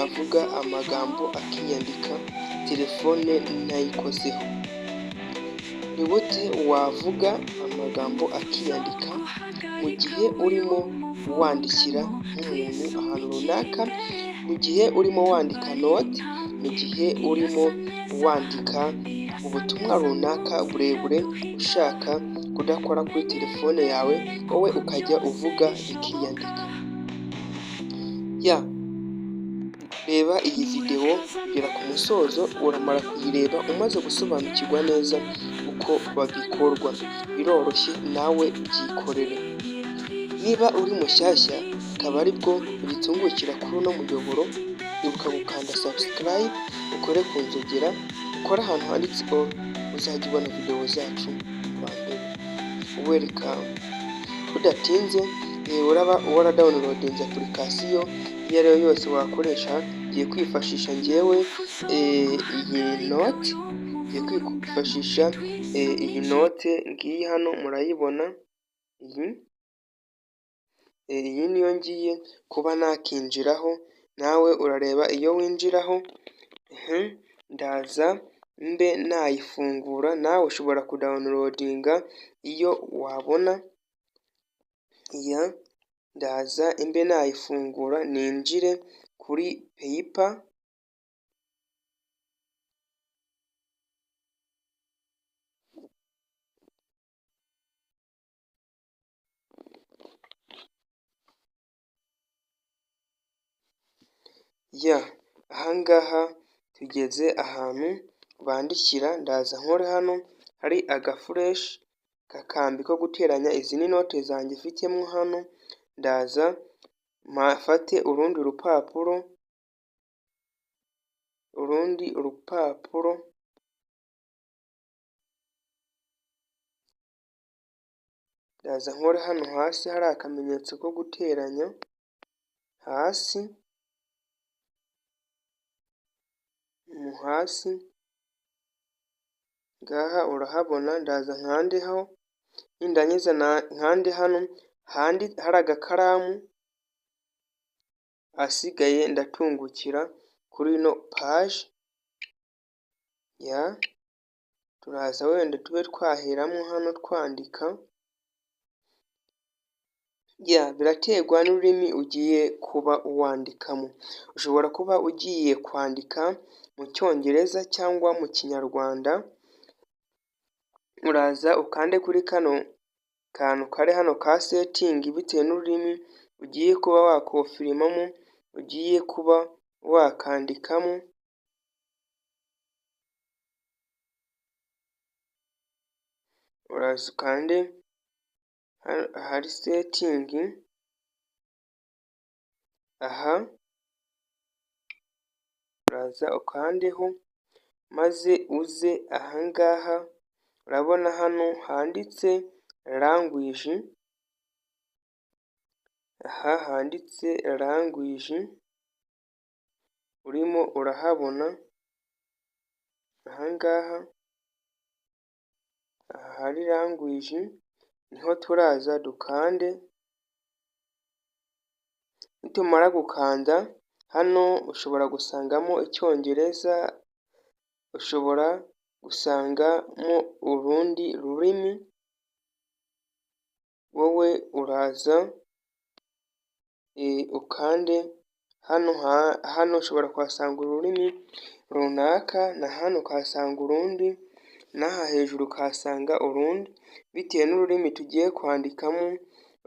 Navuga amagambo akiyandika telefone ntayikozeho? Ni gute wavuga amagambo akiyandika mu gihe urimo wandikira nk'umuntu ahantu runaka, mu gihe urimo wandika note, mu gihe urimo wandika ubutumwa runaka burebure, ushaka kudakora kuri telefone yawe, wowe ukajya uvuga bikiyandika? Ya, reba iyi videwo kugera ku musozo. Uramara kuyireba umaze gusobanukirwa neza uko babikorwa. Biroroshye, nawe byikorere. Niba uri mushyashya, akaba aribwo ugitungukira kuri uno muyoboro, ibuka gukanda subscribe, ukore ku nzogera, ukore ahantu handitse all, uzajya ubona videwo zacu wa mbere. Welcome. Tudatinze, uraba waradownloadinze application iyo ari yo yose wakoresha. Ngiye kwifashisha ngewe iyi note, ngiye kwifashisha iyi note ngiyi hano, murayibona iyi. Iyi niyo ngiye kuba nakinjiraho, nawe urareba iyo winjiraho. Ndaza mbe nayifungura, nawe ushobora kudownloadinga iyo wabona. Ya, ndaza mbe nayifungura, ninjire kuri Paper. Ya, ahangaha tugeze ahantu bandikira. Ndaza nkore hano hari agaflèche kakambi ko guteranya. Izi ni note zanjye mfitemo hano. Ndaza mpafate urundi rupapuro, urundi rupapuro. Ndaza nkore hano hasi hari akamenyetso ko guteranya hasi mu hasi ngaha urahabona. Ndaza nkandeho, nindangiza nkande hano hari agakaramu, ahasigaye ndatungukira kuri ino page. Ya, turaza wenda tube twaheramo hano twandika. Ya, biraterwa n'ururimi ugiye kuba wandikamo. Ushobora kuba ugiye kwandika mu Cyongereza cyangwa mu Kinyarwanda. Uraza ukande kuri kano kantu kari hano ka setting, bitewe n'ururimi ugiye kuba wakonfirmamo, ugiye kuba wakandikamo. Uraza ukande ahari setting aha, uraza ukandeho, maze uze ahangaha urabona hano handitse language. Aha handitse language urimo urahabona ahangaha. Aha hari language niho turaza dukande. Nitumara gukanda hano, ushobora gusangamo Icyongereza, ushobora gusangamo urundi rurimi. Wowe uraza ukande hano. Hano ushobora kuhasanga ururimi runaka, na hano ukahasanga urundi, n'aha hejuru ukahasanga urundi, bitewe n'ururimi tugiye kwandikamo.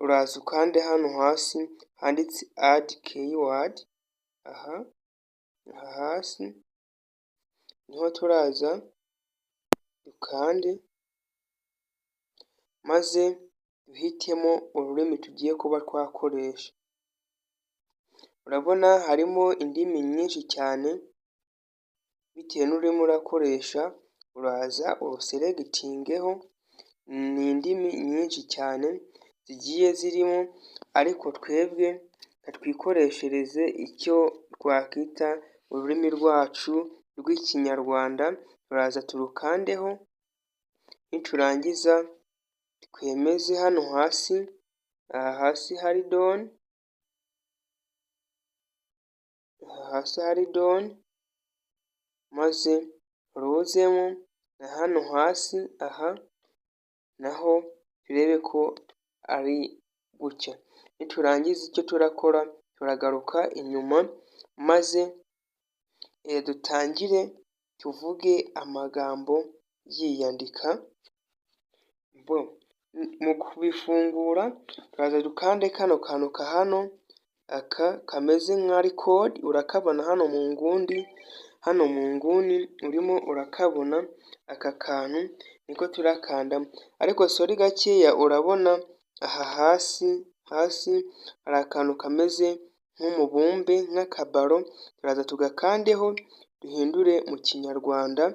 Uraza ukande hano hasi handitse add keyword. Aha hasi niho turaza dukande, maze duhitemo ururimi tugiye kuba twakoresha. Urabona harimo indimi nyinshi cyane. Bitewe n'ururimi urakoresha, uraza uruselectingeho. Ni indimi nyinshi cyane zigiye zirimo, ariko twebwe twikoreshereze icyo twakwita ururimi rwacu rw'Ikinyarwanda. Turaza turukandeho, niturangiza twemeze hano hasi, aha hasi hari done. Aha hasi hari done, maze ruzemo na hano hasi, aha naho turebe ko ari gutya. Niturangiza icyo turakora, turagaruka inyuma maze dutangire tuvuge amagambo yiyandika. Mu kubifungura turaza dukande kano kantu ka hano, aka kameze nka record, urakabona hano mu nguni, hano mu nguni urimo urakabona, aka kantu niko turakandamo. Ariko sorry gakeya, urabona aha hasi, hasi hari akantu kameze nk'umubumbe, nk'akabaro, turaza tugakandeho duhindure mu Kinyarwanda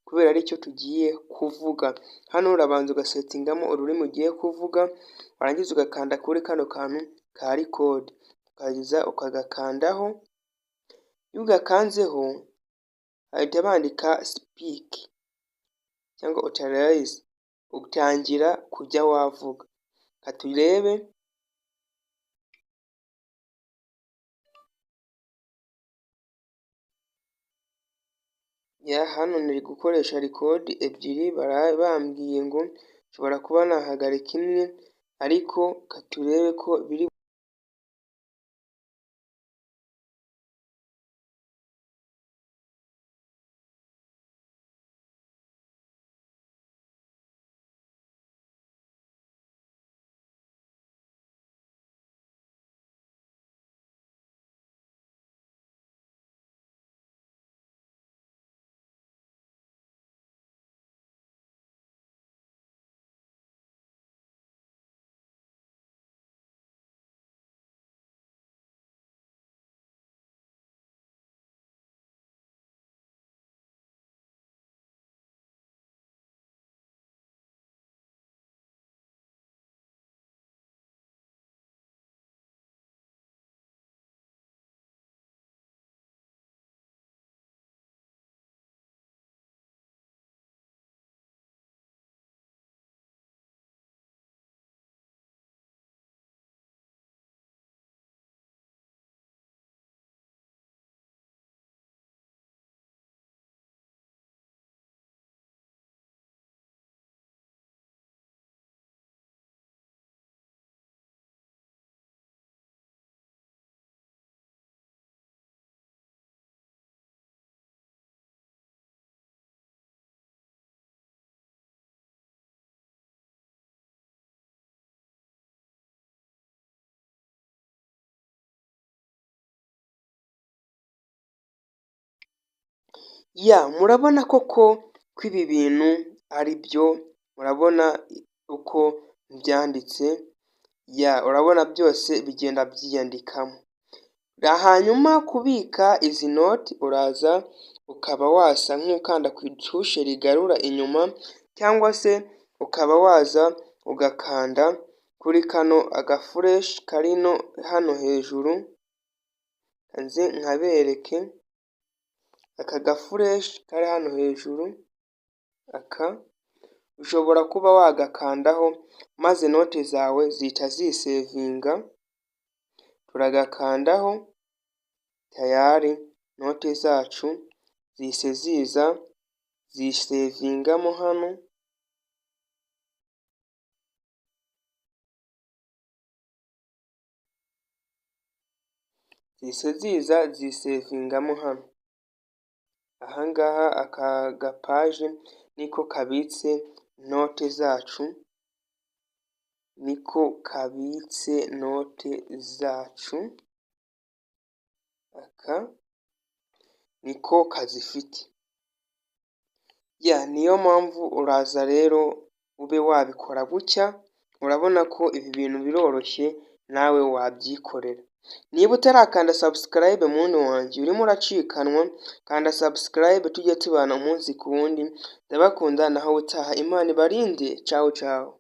kubera aricyo tugiye kuvuga. Hano urabanza ugasettingamo ururimi ugiye kuvuga, warangiza ugakanda kuri kano kantu ka record, ukaza ukagakandaho. Iyo ugakanzeho bahita bandika speak cyangwa authorize, utangira kujya wavuga. Reka turebe. Ya, hano nari gukoresha record ebyiri, bambwiye ngo nshobora kuba nahagarika imwe, ariko reka turebe ko biri. Ya, murabona koko ko ibi bintu ari byo, murabona uko byanditse. Ya, urabona byose bigenda byiyandikamo. Hanyuma kubika izi note, uraza ukaba wasa nk'ukanda ku itushe rigarura inyuma, cyangwa se ukaba waza ugakanda kuri kano agaflèche kari hano hejuru. Nze nkabereke aka gaflèche kari hano hejuru, aka ushobora kuba wagakandaho maze note zawe zihita zisavinga. Turagakandaho, tayari note zacu zihise ziza zisavingamo hano. Zihise ziza zisavingamo hano. Ahangaha aka gapage niko kabitse note zacu, niko kabitse note zacu, aka niko kazifite. Ya, niyo mpamvu uraza rero ube wabikora gutya, urabona ko ibi bintu biroroshye, nawe wabyikorera. Niba utarakanda subscribe, muntu wanjye urimo uracikanwa, kanda subscribe tujye tubana umunsi ku wundi. Ndabakunda, naho utaha, Imana ibarinde, cawu cawu.